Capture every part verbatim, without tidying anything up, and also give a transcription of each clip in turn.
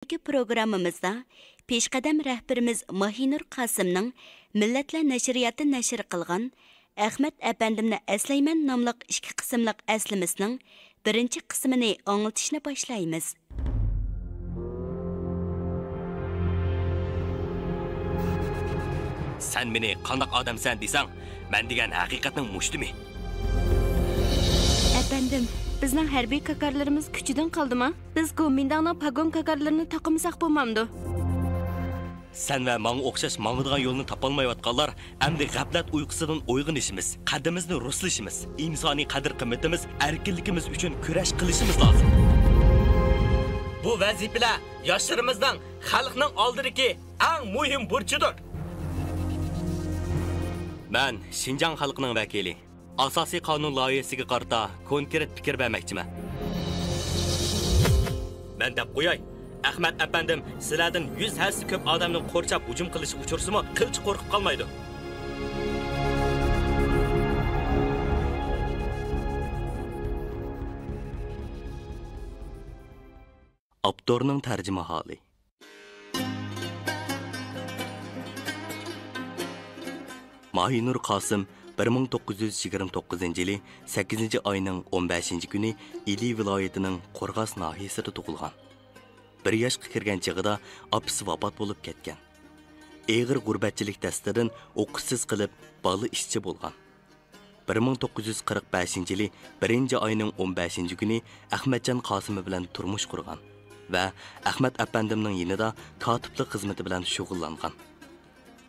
بۈگۈنكى پروگراممىمىزدا پېشقەدەم رەھبىرىمىز ماھىنۇر قاسىمنىڭ مىللەتلەر نەشرىياتى نەشر قىلغان ئەخمەت ئەپەندىمنى ئەسلەيمەن ناملىق ئىككى قىسىملىق ئەسلىمىسىنىڭ بىرىنچى قىسمىنى ئاڭلىتىشنى باشلايمىز. سەن مېنى قانداق ئادەمسەن دېسەڭ، مەن دېگەن ھەقىقەتنىڭ مۇشتۇمى؟ ئەپەندىم، بىزنىڭ ھەربىي كاكارلىرىمىز كۈچىدىن قالدىمۇ؟ بىز گومىنداڭنىڭ پاگون كاكارلىرىنى تاقىمىساق بولمامدۇ؟ سەن ۋە ماڭا ئوخشاش ماڭىدىغان يولنى تاپالمايۋاتقانلار ئەمدى غەپلەت ئۇيقۇسىدىن ئويغىنىشىمىز، قەددىمىزنى رۇسلىشىمىز، ئىنسانىي قەدىر-قىممىتىمىز، ئەركىنلىكىمىز ئۈچۈن كۈرەش قىلىشىمىز لازىم. بۇ ۋەزىپىلەر ياشلىرىمىزنىڭ خەلقنىڭ ئالدىدىكى ئەڭ مۇھىم بۇرچىدۇر. مەن شىنجاڭ خەلقىنىڭ ۋەكىلى. ئاساسىي قانۇن لايىھىسىگە قارىتا كونكرېت پىكىر بەرمەكچىمەن. مەن دەپ قوياي، ئەخمەت ئەپەندىم سىلەردىن يۈز ھەسسە كۆپ ئادەمنىڭ قورشاپ ھۇجۇم قىلىشىغا ئۇچرىسىمۇ، قىلچە قورقۇپ قالمايدۇ. ئاپتورنىڭ تەرجىمىھالى. ماھىنۇر قاسىم بىر مىڭ توققۇز يۈز يىگىرمە توققۇزىنچى يىلى سەككىزىنچى ئاينىڭ ئون بەشىنچى كۈنى ئىلى ۋىلايىتىنىڭ قورغاس ناھىيەسىدە تۇغۇلغان. بىر ياشقا كىرگەن چېغىدا ئاپىسى ۋاپات بولۇپ كەتكەن. ئېغىر غۇربەتچىلىك دەستىدىن ئوقۇشسىز قېلىپ، بالا ئىشچى بولغان. بىر مىڭ توققۇز يۈز قىرىق بەشىنچى يىلى بىرىنچى ئاينىڭ ئون بەشىنچى كۈنى ئەخمەتجان قاسىمى بىلەن تۇرمۇش قۇرغان ۋە ئەخمەت ئەپەندىمنىڭ يېنىدا كاتىپلىق خىزمىتى بىلەن شۇغۇللانغان.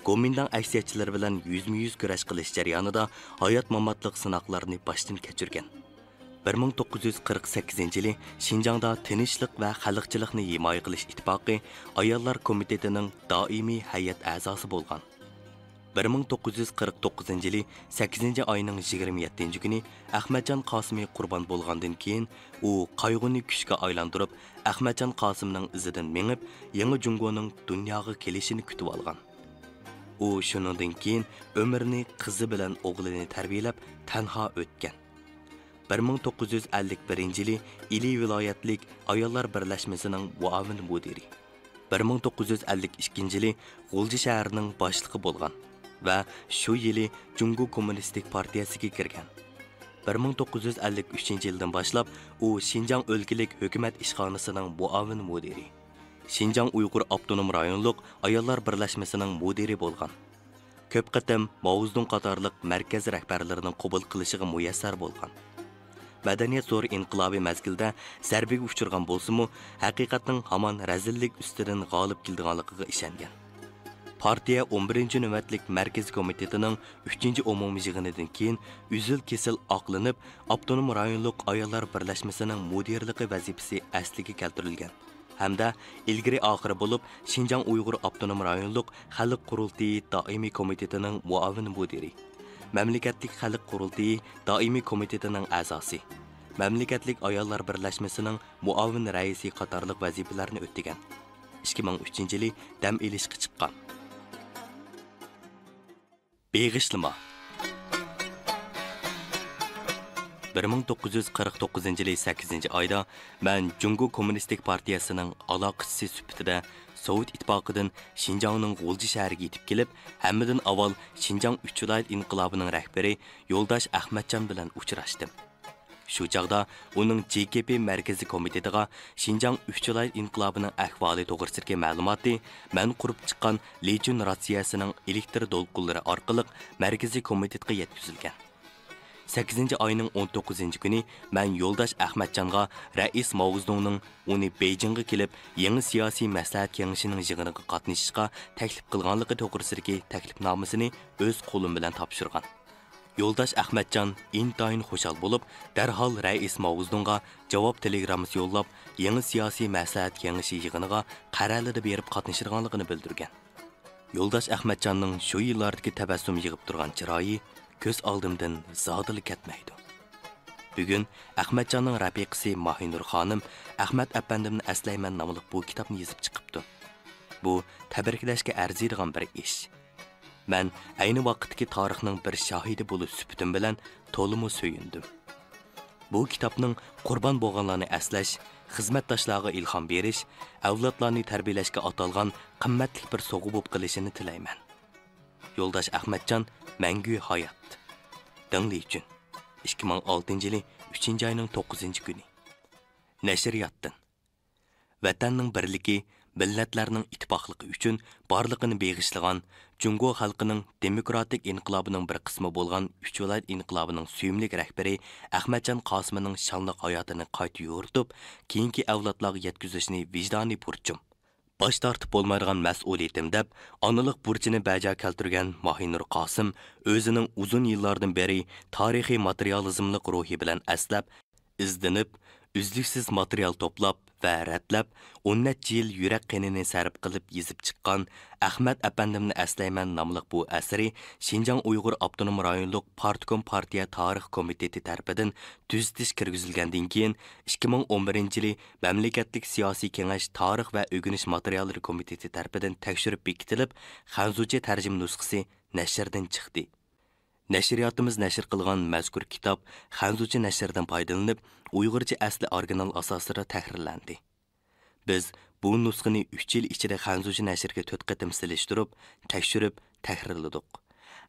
گومىنداڭ ئەكسىيەتچىلىرى بىلەن يۈزمۇ يۈز كۈرەش قىلىش جەريانىدا ھايات-ماماتلىق سىناقلارنى باشتىن كەچۈرگەن. بىر مىڭ توققۇز يۈز قىرىق سەككىزىنچى يىلى شىنجاڭدا تىنچلىق ۋە خەلقچىلىقنى ھىمايە قىلىش ئىتتىپاقى ئاياللار كومىتېتىنىڭ دائىمىي ھەيئەت ئەزاسى بولغان. بىر مىڭ توققۇز يۈز قىرىق توققۇزىنچى يىلى سەككىزىنچى ئاينىڭ يىگىرمە يەتتىنچى كۈنى ئەخمەتجان قاسىمى قۇربان بولغاندىن كېيىن، ئۇ قايغۇنى كۈچكە ئايلاندۇرۇپ، ئەخمەتجان قاسىمنىڭ ئىزىدىن مېڭىپ، يېڭى جۇڭگونىڭ دۇنياغا كېلىشىنى كۈتۈۋالغان. ئۇ شۇنىڭدىن كېيىن ئۆمرىنى قىزى بىلەن ئوغلىنى تەربىيەلەپ، تەنھا ئۆتكەن. بىر مىڭ توققۇز يۈز ئەللىك بىرىنچى يىلى ئىلى ۋىلايەتلىك ئاياللار بىرلەشمىسىنىڭ مۇئاۋىن مۇدىرى، بىر مىڭ توققۇز يۈز ئەللىك ئىككىنچى يىلى غۇلجا شەھىرىنىڭ باشلىقى بولغان ۋە شۇ يىلى جۇڭگو كوممۇنىستىك پارتىيەسىگە كىرگەن. بىر مىڭ توققۇز يۈز ئەللىك ئۈچىنچى يىلدىن باشلاپ ئۇ شىنجاڭ ئۆلكىلىك ھۆكۈمەت ئىشخانىسىنىڭ مۇئاۋىن مۇدىرى، شىنجاڭ ئۇيغۇر ئاپتونوم رايونلۇق ئاياللار بىرلەشمىسىنىڭ مۇدىرى بولغان. كۆپ قېتىم ماۋزېدۇڭ قاتارلىق مەركەز رەھبەرلىرىنىڭ قوبۇل قىلىشىغا مۇيەسسەر بولغان. مەدەنىيەت زور ئىنقىلابى مەزگىلىدە زەربىگە ئۇچرىغان بولسىمۇ، ھەقىقەتنىڭ ھامان رەزىللىك ئۈستىدىن غالىب كېلىدىغانلىقىغا ئىشەنگەن. پارتىيە ئون بىرىنچى نۆۋەتلىك مەركىزىي كومىتېتىنىڭ ئۈچىنچى ئومۇمىي يىغىنىدىن كېيىن ئۈزۈل-كېسىل ئاقلىنىپ، ئاپتونوم رايونلۇق ئاياللار بىرلەشمىسىنىڭ مۇدىرلىقى ۋەزىپىسى ئەسلىگە كەلتۈرۈلگەن. ھەمدە ئىلگىرى ئاخىرى بولۇپ شىنجاڭ ئۇيغۇر ئاپتونوم رايونلۇق خەلق قۇرۇلتىيى دائىمىي كومىتېتىنىڭ مۇئاۋىن مۇدىرى، مەملىكەتلىك خەلق قۇرۇلتىيى دائىمىي كومىتېتىنىڭ ئەزاسى، مەملىكەتلىك ئاياللار بىرلەشمىسىنىڭ مۇئاۋىن رەئىسى قاتارلىق ۋەزىپىلەرنى ئۆتىگەن. ئىككى مىڭ ئۈچىنچى يىلى دەم ئېلىشقا چىققان. بېغىشلىما. بىر مىڭ توققۇز يۈز قىرىق توققۇزىنچى يىلى سەككىزىنچى ئايدا مەن جۇڭگو كوممۇنىستىك پارتىيەسىنىڭ ئالاقىچىسى سۈپىتىدە سوۋېت ئىتتىپاقىدىن شىنجاڭنىڭ غۇلجا شەھىرىگە يېتىپ كېلىپ، ھەممىدىن ئاۋۋال شىنجاڭ ئۈچ ۋىلايەت ئىنقىلابىنىڭ رەھبىرى يولداش ئەخمەتجان بىلەن ئۇچراشتىم. شۇ چاغدا ئۇنىڭ جې كې پې مەركىزىي كومىتېتىغا شىنجاڭ ئۈچ ۋىلايەت ئىنقىلابىنىڭ ئەھۋالى توغرىسىدىكى مەلۇماتى مەن قۇرۇپ چىققان لىچۈن راتسىيەسىنىڭ ئېلېكتر دولقۇنلىرى ئارقىلىق مەركىزىي كومىتېتقا يەتكۈزۈلگەن. سەككىزىنچى ئاينىڭ ئون توققۇزىنچى كۈنى مەن يولداش ئەخمەتجانغا رەئىس ماۋزېدۇڭنىڭ ئۇنى بېيجىڭغا كېلىپ، يېڭى سىياسىي مەسلىھەت كېڭىشىنىڭ يىغىنىغا قاتنىشىشقا تەكلىپ قىلغانلىقى توغرىسىدىكى تەكلىپنامىسىنى ئۆز قولۇم بىلەن تاپشۇرغان. يولداش ئەخمەتجان ئىنتايىن خۇشال بولۇپ، دەرھال رەئىس ماۋزېدۇڭغا جاۋاب تېلېگراممىسى يوللاپ، يېڭى سىياسىي مەسلىھەت كېڭىشى يىغىنىغا قەرەلىدە بېرىپ قاتنىشىدىغانلىقىنى بىلدۈرگەن. يولداش ئەخمەتجاننىڭ شۇ يىللاردىكى تەبەسسۇم يىغىپ تۇرغان چىرايى كۆز ئالدىمدىن زادىلا كەتمەيدۇ. بۈگۈن ئەخمەتجاننىڭ رەپىقىسى ماھىنۇر خانىم ئەخمەت ئەپەندىمنى ئەسلەيمەن ناملىق بۇ كىتابنى يېزىپ چىقىپتۇ. بۇ تەبرىكلەشكە ئەرزىيدىغان بىر ئىش. مەن ئەينى ۋاقىتتىكى تارىخنىڭ بىر شاھىدى بولۇش سۈپىتىم بىلەن تولىمۇ سۆيۈندۈم. بۇ كىتابنىڭ قۇربان بولغانلارنى ئەسلەش، خىزمەتداشلارغا ئىلھام بېرىش، ئەۋلادلارنى تەربىيەلەشكە ئاتالغان قىممەتلىك بىر سوۋغا بولۇپ قېلىشىنى تىلەيمەن. يولداش ئەخمەتجان مەڭگۈ ھايات. دېڭ لىچۈن. ئىككى مىڭ ئالتىنچى يىلى ئۈچىنچى ئاينىڭ توققۇزىنچى كۈنى. نەشرىياتتىن. ۋەتەننىڭ بىرلىكى، مىللەتلەرنىڭ ئىتتىپاقلىقى ئۈچۈن بارلىقىنى بېغىشلىغان، جۇڭگو خەلقىنىڭ دېموكراتىك ئىنقىلابىنىڭ بىر قىسمى بولغان ئۈچ ۋىلايەت ئىنقىلابىنىڭ سۆيۈملۈك رەھبىرى ئەخمەتجان قاسىمنىڭ شانلىق ھاياتىنى قايتا يورۇتۇپ، كېيىنكى ئەۋلادلارغا يەتكۈزۈشنى ۋىجدانىي بۇرچۇم، باش تارتىپ بولمايدىغان مەسئۇلىيىتىم دەپ، ئانىلىق بۇرچىنى بەجا كەلتۈرگەن ماھىنۇر قاسىم ئۆزىنىڭ ئۇزۇن يىللاردىن بېرى تارىخىي ماتېرىيالىزملىق روھى بىلەن ئەسلەپ، ئىزدىنىپ، ئۈزلۈكسىز ماتېرىيال توپلاپ ۋە رەتلەپ، ئون نەچچە يىل يۈرەك قېنىنى سەرپ قىلىپ يېزىپ چىققان ئەخمەت ئەپەندىمنى ئەسلەيمەن ناملىق بۇ ئەسىرى شىنجاڭ ئۇيغۇر ئاپتونوم رايونلۇق پارتكوم پارتىيە تارىخ كومىتېتى تەرىپىدىن تۈزىتىش كىرگۈزۈلگەندىن كېيىن، ئىككى مىڭ ئون بىرىنچى يىلى مەملىكەتلىك سىياسىي كېڭەش تارىخ ۋە ئۆگىنىش ماتېرىياللىرى كومىتېتى تەرىپىدىن تەكشۈرۈپ بېكىتىلىپ، خەنزۇچە تەرجىمە نۇسخىسى نەشردىن چىقتى. نەشرىياتىمىز نەشر قىلغان مەزكۇر كىتاب خەنزۇچە نەشردىن پايدىلىنىپ، ئۇيغۇرچە ئەسلى ئورىگىنال ئاساسىدا تەھرىرلەندى. بىز بۇ نۇسخىنى ئۈچ يىل ئىچىدە خەنزۇچە نەشرگە تۆت قېتىم سېلىشتۇرۇپ، تەكشۈرۈپ، تەھرىرلىدۇق.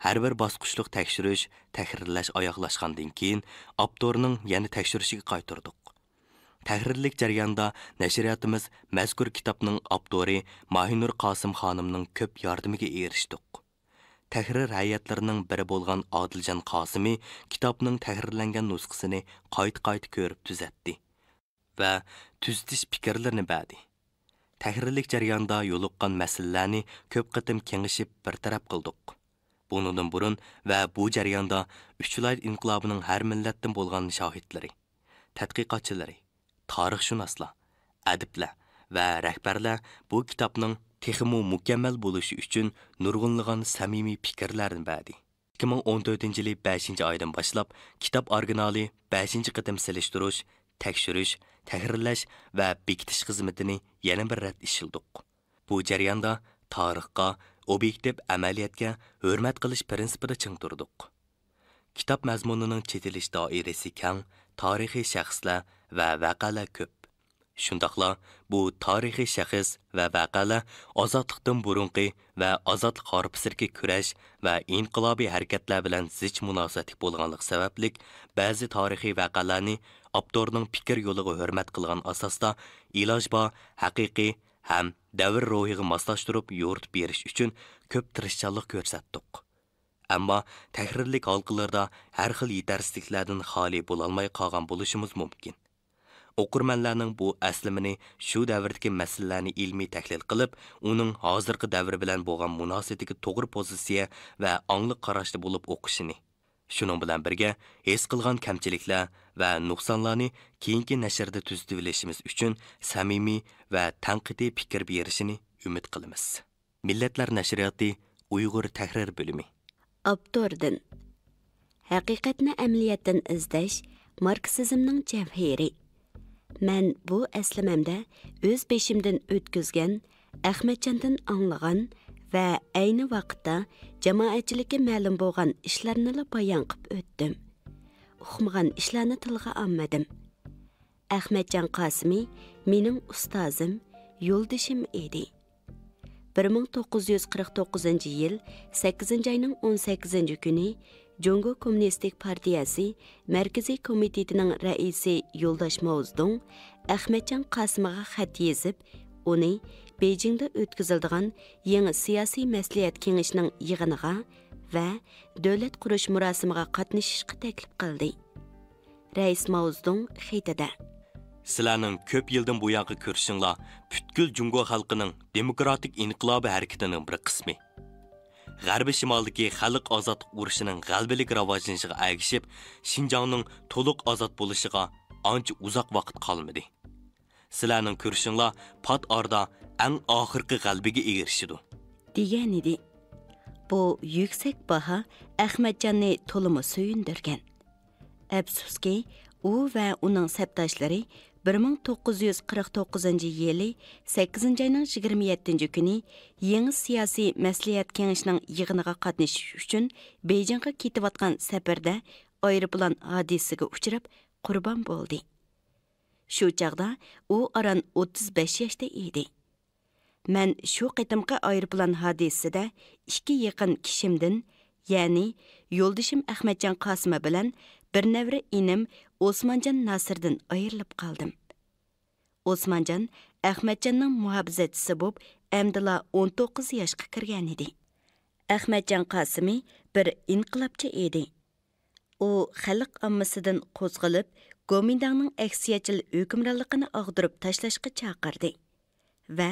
ھەر بىر باسقۇچلۇق تەكشۈرۈش، تەھرىرلەش ئاياغلاشقاندىن كېيىن، ئاپتورنىڭ يەنە تەكشۈرۈشىگە قايتۇردۇق. تەھرىرلىك جەريانىدا نەشرىياتىمىز مەزكۇر كىتابنىڭ ئاپتورى ماھىنۇر قاسىم خانىمنىڭ كۆپ ياردىمىگە ئېرىشتۇق. تەھرىر ھەيئەتلىرىنىڭ بىرى بولغان ئادىلجان قاسىمى كىتابنىڭ تەھرىرلەنگەن نۇسخىسىنى قايتا-قايتا كۆرۈپ تۈزەتتى ۋە تۈزىتىش پىكىرلىرىنى بەردى. تەھرىرلىك جەريانىدا يولۇققان مەسىلىلەرنى كۆپ قېتىم كېڭىشىپ بىر تەرەپ قىلدۇق. بۇنىڭدىن بۇرۇن ۋە بۇ جەرياندا ئۈچ ۋىلايەت ئىنقىلابىنىڭ ھەر مىللەتتىن بولغان شاھىتلىرى، تەتقىقاتچىلىرى، تارىخشۇناسلار، ئەدىبلەر ۋە رەھبەرلەر بۇ كىتابنىڭ تېخىمۇ مۇكەممەل بولۇشى ئۈچۈن نۇرغۇنلىغان سەمىمىي پىكىرلەرنى بەردى. ئىككى مىڭ ئون تۆتىنچى يىلى بەشىنچى ئايدىن باشلاپ كىتاب ئورىگىنالى بەشىنچى قېتىم سېلىشتۇرۇش، تەكشۈرۈش، تەھرىرلەش ۋە بېكىتىش خىزمىتىنى يەنە بىر رەت ئىشلىدۇق. بۇ جەرياندا تارىخقا، ئوبيېكتىپ ئەمەلىيەتكە ھۆرمەت قىلىش پىرىنسىپىدا چىڭ تۇردۇق. كىتاب مەزمۇنىنىڭ چېتىلىش دائىرىسى كەڭ، تارىخىي شەخسلەر ۋە ۋەقەلەر كۆپ. شۇنداقلا بۇ تارىخىي شەخس ۋە ۋەقەلەر ئازادلىقتىن بۇرۇنقى ۋە ئازادلىق ھارپىسىدىكى كۈرەش ۋە ئىنقىلابىي ھەرىكەتلەر بىلەن زىچ مۇناسىۋەتلىك بولغانلىقى سەۋەبلىك، بەزى تارىخىي ۋەقەلەرنى ئاپتورنىڭ پىكىر يولىغا ھۆرمەت قىلغان ئاساستا ئىلاجى بار ھەقىقىي ھەم دەۋر روھىغا ماسلاشتۇرۇپ يورۇتۇپ بېرىش ئۈچۈن كۆپ تىرىشچانلىق كۆرسەتتۇق. ئەمما تەھرىرلىك ھالقىلىرىدا ھەر خىل يېتەرسىزلىكلەردىن خالىي بولالماي قالغان بولۇشىمىز مۇمكىن. ئوقۇرمەنلەرنىڭ بۇ ئەسلىمىنى شۇ دەۋردىكى مەسىلىلەرنى ئىلمىي تەھلىل قىلىپ، ئۇنىڭ ھازىرقى دەۋر بىلەن بولغان مۇناسىۋىتىگە توغرا پوزىتسىيە ۋە ئاڭلىق قاراشتا بولۇپ ئوقۇشىنى، شۇنىڭ بىلەن بىرگە، ھېس قىلغان كەمچىلىكلەر ۋە نۇقسانلارنى كېيىنكى نەشردە تۈزىتىۋېلىشىمىز ئۈچۈن سەمىمىي ۋە تەنقىدىي پىكىر بېرىشىنى ئۈمىد قىلىمىز. مىللەتلەر نەشرىياتى ئۇيغۇر تەھرىر بۆلۈمى. ئاپتوردىن. ھەقىقەتنى ئەمەلىيەتتىن ئىزدەش ماركسىزمنىڭ جەۋھىرى. مەن بۇ ئەسلىمەمدە ئۆز بېشىمدىن ئۆتكۈزگەن، ئەخمەتجاندىن ئاڭلىغان ۋە ئەينى ۋاقىتتا جامائەتچىلىككە مەلۇم بولغان ئىشلارنىلا بايان قىلىپ ئۆتتۈم. ئۇقمىغان ئىشلارنى تىلغا ئالمىدىم. ئەخمەتجان قاسىمى مېنىڭ ئۇستازىم، يولدىشىم ئىدى. بىر مىڭ توققۇز يۈز قىرىق توققۇزىنچى يىل سەككىزىنچى ئاينىڭ ئون سەككىزىنچى كۈنى جۇڭگو كوممۇنىستىك پارتىيەسى مەركىزىي كومىتېتىنىڭ رەئىسى يولداش ماۋزېدۇڭ ئەخمەتجان قاسىمغا خەت يېزىپ، ئۇنى بېيجىڭدا ئۆتكۈزۈلىدىغان يېڭى سىياسىي مەسلىھەت كېڭىشىنىڭ يىغىنىغا ۋە دۆلەت قۇرۇش مۇراسىمىغا قاتنىشىشقا تەكلىپ قىلدى. رەئىس ماۋزېدۇڭ خېتىدە. سىلەرنىڭ كۆپ يىلدىن بۇيانقى كۈرىشىڭلار پۈتكۈل جۇڭگو خەلقىنىڭ دېموكراتىك ئىنقىلابىي ھەرىكىتىنىڭ بىر قىسمى. غەربىي شىمالدىكى خەلق ئازادلىق ئۇرۇشىنىڭ غەلىبىلىك راۋاجلىنىشىغا ئەگىشىپ، شىنجاڭنىڭ تولۇق ئازاد بولۇشىغا ئانچە ئۇزاق ۋاقىت قالمىدى. سىلەرنىڭ كۈرىشىڭلار پات ئارىدا ئەڭ ئاخىرقى غەلىبىگە ئېرىشىدۇ. دېگەنىدى. بۇ يۈكسەك باھا ئەخمەتجاننى تولىمۇ سۆيۈندۈرگەن. ئەپسۇسكى، ئۇ ۋە ئۇنىڭ سەپداشلىرى بىر مىڭ توققۇز يۈز قىرىق توققۇزىنچى يىلى سەككىزىنچى ئاينىڭ يىگىرمە يەتتىنچى كۈنى يېڭى سىياسىي مەسلىھەت كېڭىشىنىڭ يىغىنىغا قاتنىشىش ئۈچۈن بېيجىڭغا كېتىۋاتقان سەپىرىدە ئايروپىلان ھادىسىسىگە ئۇچراپ قۇربان بولدى. شۇ چاغدا ئۇ ئاران ئوتتۇز بەش ياشتا ئىدى. مەن شۇ قېتىمقى ئايروپىلان ھادىسىسىدە ئىككى يېقىن كىشىمدىن، يەنى يولدىشىم ئەخمەتجان قاسىمى بىلەن بىر نەۋرە ئىنىم ئوسمانجان ناسىردىن ئايرىلىپ قالدىم. ئوسمانجان ئەخمەتجاننىڭ مۇھاپىزەتچىسى بولۇپ، ئەمدىلا ئون توققۇز ياشقا كىرگەنىدى. ئەخمەتجان قاسىمى بىر ئىنقىلابچى ئىدى. ئۇ خەلق ئاممىسىدىن قوزغىلىپ، گومىنداڭنىڭ ئەكسىيەتچىل ھۆكۈمرانلىقىنى ئاغدۇرۇپ تاشلاشقا چاقىردى ۋە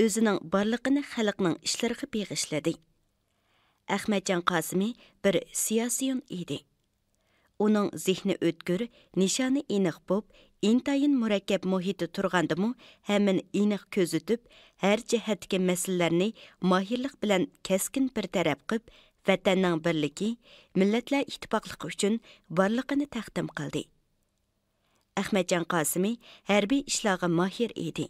ئۆزىنىڭ بارلىقىنى خەلقنىڭ ئىشلىرىغا بېغىشلىدى. ئەخمەتجان قاسىمى بىر سىياسىيون ئىدى. ئۇنىڭ زېھنى ئۆتكۈر، نىشانى ئېنىق بولۇپ، ئىنتايىن مۇرەككەپ مۇھىتتا تۇرغاندىمۇ ھەممىنى ئېنىق كۆزىتىپ، ھەر جەھەتتىكى مەسىلىلەرنى ماھىرلىق بىلەن كەسكىن بىر تەرەپ قىلىپ، ۋەتەننىڭ بىرلىكى، مىللەتلەر ئىتتىپاقلىقى ئۈچۈن بارلىقىنى تەقدىم قىلدى. ئەخمەتجان قاسىمى ھەربىي ئىشلارغا ماھىر ئىدى.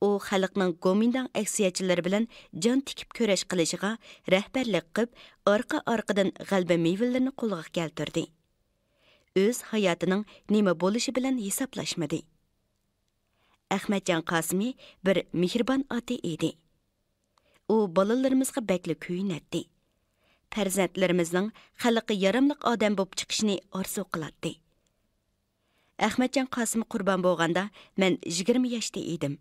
ئۇ خەلقنىڭ گومىنداڭ ئەكسىيەتچىلىرى بىلەن جان تىكىپ كۈرەش قىلىشىغا رەھبەرلىك قىلىپ، ئارقا-ئارقىدىن غەلىبە مېۋىلىرىنى قولغا كەلتۈردى. ئۆز ھاياتىنىڭ نېمە بولۇشى بىلەن ھېسابلاشمىدى. ئەخمەتجان قاسىمى بىر مېھرىبان ئاتا ئىدى. ئۇ بالىلىرىمىزغا بەكلا كۆيۈنەتتى. پەرزەنتلىرىمىزنىڭ خەلققە ياراملىق ئادەم بولۇپ چىقىشىنى ئارزۇ قىلاتتى. ئەخمەتجان قاسىمى قۇربان بولغاندا، مەن يىگىرمە ياشتا ئىدىم.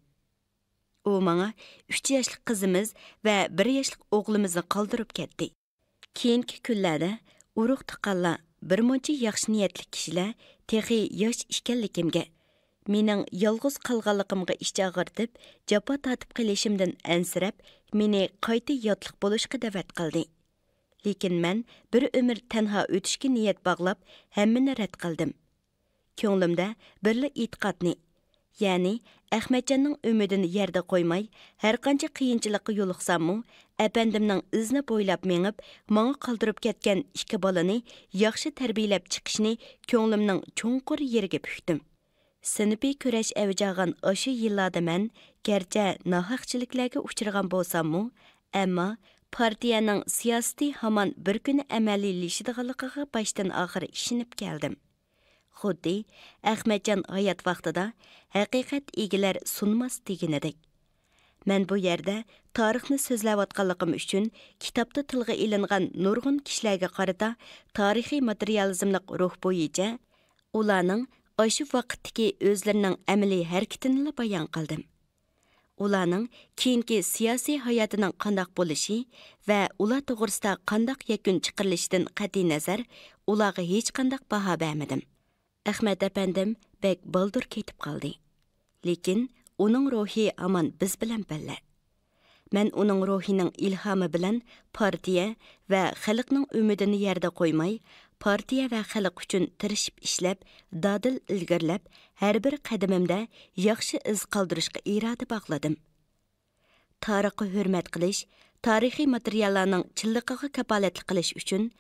ئۇ ماڭا ئۈچ ياشلىق قىزىمىز ۋە بىر ياشلىق ئوغلىمىزنى قالدۇرۇپ كەتتى. كېيىنكى كۈنلەردە ئۇرۇق-تۇغقانلار، بىرمۇنچە ياخشى نىيەتلىك كىشىلەر تېخى ياش ئىكەنلىكىمگە، مېنىڭ يالغۇز قالغانلىقىمغا ئىچ ئاغرىتىپ، جاپا تارتىپ قېلىشىمدىن ئەنسىرەپ، مېنى قايتا ياتلىق بولۇشقا دەۋەت قىلدى. لېكىن مەن بىر ئۆمۈر تەنھا ئۆتۈشكە نىيەت باغلاپ، ھەممىنى رەت قىلدىم. كۆڭلۈمدە بىرلا ئېتىقادنى، يەنى ئەخمەتجاننىڭ ئۈمىدىنى يەردە قويماي، ھەرقانچە قىيىنچىلىققا يولۇقساممۇ، ئەپەندىمنىڭ ئىزىنى بويلاپ مېڭىپ، ماڭا قالدۇرۇپ كەتكەن ئىككى بالىنى ياخشى تەربىيەلەپ چىقىشنى كۆڭلۈمنىڭ چوڭقۇر يېرىگە پۈكتۈم. سىنىپىي كۈرەش ئەۋج ئالغان ئاشۇ يىللاردا مەن گەرچە ناھەقچىلىكلەرگە ئۇچرىغان بولساممۇ، ئەمما پارتىيەنىڭ سىياسىتى ھامان بىر كۈنى ئەمەلىيلىشىدىغانلىقىغا باشتىن ئاخىر ئىشىنىپ كەلدىم. خۇددى ئەخمەتجان ھايات ۋاقتىدا «ھەقىقەت ئىگىلەر سۇنماس» دېگىنىدەك. مەن بۇ يەردە تارىخنى سۆزلەۋاتقانلىقىم ئۈچۈن، كىتابتا تىلغا ئېلىنغان نۇرغۇن كىشىلەرگە قارىتا تارىخىي ماتېرىيالىزملىق روھ بويىچە ئۇلارنىڭ ئاشۇ ۋاقىتتىكى ئۆزلىرىنىڭ ئەمەلىي ھەرىكىتىنىلا بايان قىلدىم. ئۇلارنىڭ كېيىنكى سىياسىي ھاياتىنىڭ قانداق بولۇشى ۋە ئۇلار توغرىسىدا قانداق يەكۈن چىقىرىلىشىدىن قەتئىينەزەر، ئۇلارغا ھېچقانداق باھا بەرمىدىم. ئەخمەت ئەپەندىم بەك بالدۇر كېتىپ قالدى. لېكىن ئۇنىڭ روھى ھامان بىز بىلەن بىللە. مەن ئۇنىڭ روھىنىڭ ئىلھامى بىلەن پارتىيە ۋە خەلقنىڭ ئۈمىدىنى يەردە قويماي، پارتىيە ۋە خەلق ئۈچۈن تىرىشىپ ئىشلەپ، دادىل ئىلگىرىلەپ، ھەر بىر قەدىمىمدە ياخشى ئىز قالدۇرۇشقا ئىرادە باغلىدىم. تارىخقا ھۆرمەت قىلىش، تارىخىي ماتېرىياللارنىڭ چىنلىقىغا كاپالەتلىك قىلىش ئۈچۈن،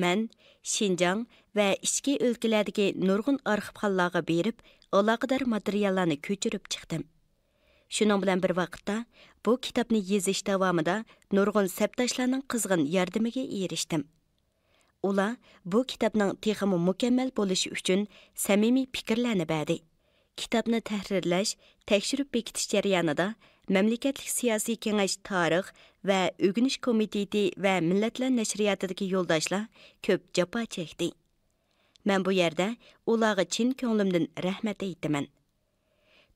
مەن شىنجاڭ ۋە ئىچكى ئۆلكىلەردىكى نۇرغۇن ئارخىپخانىلارغا بېرىپ، ئالاقىدار ماتېرىياللارنى كۆچۈرۈپ چىقتىم. شۇنىڭ بىلەن بىر ۋاقىتتا، بۇ كىتابنى يېزىش داۋامىدا نۇرغۇن سەپداشلارنىڭ قىزغىن ياردىمىگە ئېرىشتىم. ئۇلار بۇ كىتابنىڭ تېخىمۇ مۇكەممەل بولۇشى ئۈچۈن سەمىمىي پىكىرلەرنى بەردى. كىتابنى تەھرىرلەش، تەكشۈرۈپ بېكىتىش جەريانىدا مەملىكەتلىك سىياسىي كېڭەش تارىخ ۋە ئۆگىنىش كومىتېتى ۋە مىللەتلەر نەشرىياتىدىكى يولداشلار كۆپ جاپا چەكتى. مەن بۇ يەردە ئۇلارغا چىن كۆڭلۈمدىن رەھمەت ئېيتىمەن.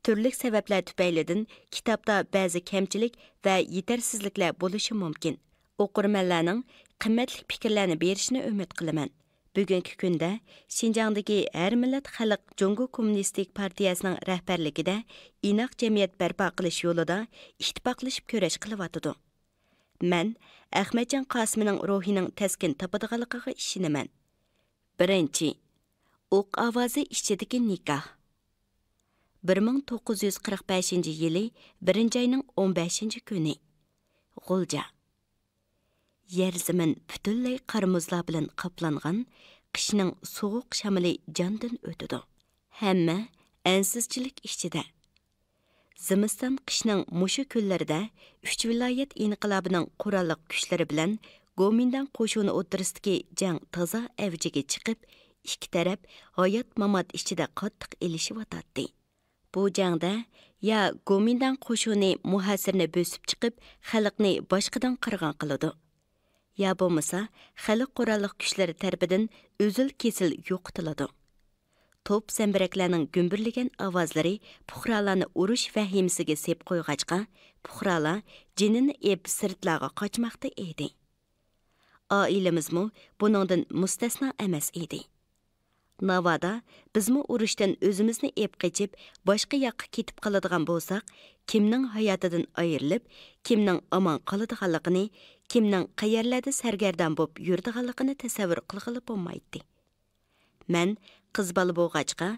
تۈرلۈك سەۋەبلەر تۈپەيلىدىن كىتابتا بەزى كەمچىلىك ۋە يېتەرسىزلىكلەر بولۇشى مۇمكىن. ئوقۇرمەنلەرنىڭ قىممەتلىك پىكىرلەرنى بېرىشىنى ئۈمىد قىلىمەن. بۈگۈنكى كۈندە شىنجاڭدىكى ھەر مىللەت خەلق جۇڭگو كوممۇنىستىك پارتىيەسىنىڭ رەھبەرلىكىدە ئىناق جەمئىيەت بەرپا قىلىش يولىدا ئىتتىپاقلىشىپ كۈرەش قىلىۋاتىدۇ. مەن ئەخمەتجان قاسىمنىڭ روھىنىڭ تەسكىن تاپىدىغانلىقىغا ئىشىنىمەن. بىرىنچى، ئوق ئاۋازى ئىچىدىكى نىكاھ. بىر مىڭ توققۇز يۈز قىرىق بەشىنچى يىلى بىرىنچى ئاينىڭ ئون بەشىنچى كۈنى. غۇلجا. يەر زېمىن پۈتۈنلەي قار مۇزلار بىلەن قاپلانغان، قىشنىڭ سوغۇق شامىلى جاندىن ئۆتىدۇ. ھەممە ئەنسىزچىلىك ئىچىدە. زىمىستان قىشنىڭ مۇشۇ كۈنلىرىدە ئۈچ ۋىلايەت ئىنقىلابىنىڭ قوراللىق كۈچلىرى بىلەن گومىنداڭ قوشۇنى ئوتتۇرىسىدىكى جەڭ تازا ئەۋجىگە چىقىپ، ئىككى تەرەپ ھايات-مامات ئىچىدە قاتتىق ئېلىشىۋاتاتتى. بۇ جەڭدە يا گومىنداڭ قوشۇنى مۇھاسىرىنى بۆسۈپ چىقىپ، خەلقنى باشقىدىن قىرغىن قىلىدۇ، يا بولمىسا خەلق قوراللىق كۈچلىرى تەرىپىدىن ئۈزۈل-كېسىل يوقىتىلىدۇ. توپ زەمبىرەكلەرنىڭ گۈمبۈرلىگەن ئاۋازلىرى پۇقرالارنى ئۇرۇش ۋەھىمىسىگە سېلىپ قويغاچقا، پۇقرالار جېنىنى ئېپ سىرتلارغا قاچماقتا ئىدى. ئائىلىمىزمۇ بۇنىڭدىن مۇستەسنا ئەمەس ئىدى. ناۋادا بىزمۇ ئۇرۇشتىن ئۆزىمىزنى ئېپ قېچىپ، باشقا ياققا كېتىپ قالىدىغان بولساق، كىمنىڭ ھاياتىدىن ئايرىلىپ، كىمنىڭ ئامان قالىدىغانلىقىنى، كىمنىڭ قەيەرلەردە سەرگەردان بولۇپ يۈرىدىغانلىقىنى تەسەۋۋۇر قىلغىلى بولمايتتى. مەن قىز بالا بولغاچقا،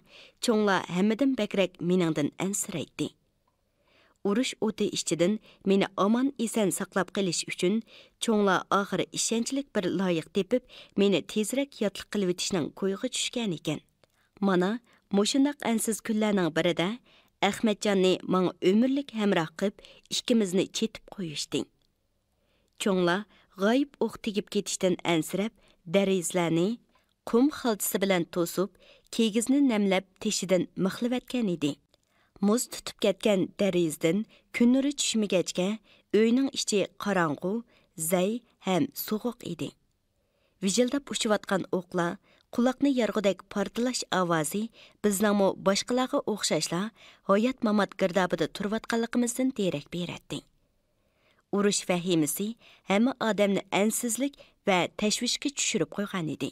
چوڭلار ھەممىدىن بەكرەك مېنىڭدىن ئەنسىرەيتتى. ئۇرۇش ئوتى ئىچىدىن مېنى ئامان-ئېسەن ساقلاپ قېلىش ئۈچۈن، چوڭلار ئاخىرى ئىشەنچلىك بىر لايىق تېپىپ، مېنى تېزرەك ياتلىق قىلىۋېتىشنىڭ كويىغا چۈشكەنىكەن. مانا، مۇشۇنداق ئەنسىز كۈنلەرنىڭ بىرىدە ئەخمەتجاننى ماڭا ئۆمۈرلۈك ھەمراھ قىپ، ئىككىمىزنى چېتىپ قويۇشتى. چوڭلار غايىب ئوق تېگىپ كېتىشتىن ئەنسىرەپ، دېرىزىلەرنى قۇم خالتىسى بىلەن توسۇپ، كىگىزنى نەملەپ تېشىدىن مىخلىۋەتكەن ئىدى. مۇز تۇتۇپ كەتكەن دېرىزىدىن كۈن نۇرى چۈشمىگەچكە، ئۆينىڭ ئىچى قاراڭغۇ، زەي ھەم سوغۇق ئىدى. ۋىژىلداپ ئۇچۇۋاتقان ئوقلار، قۇلاقنى يارغۇدەك پارتلاش ئاۋازى بىزنىڭمۇ باشقىلارغا ئوخشاشلا ھايات-مامات گىردابىدا تۇرۇۋاتقانلىقىمىزدىن دېرەك بېرەتتى. ئۇرۇش ۋەھىمىسى ھەممە ئادەمنى ئەنسىزلىك ۋە تەشۋىشكە چۈشۈرۈپ قويغانىدى.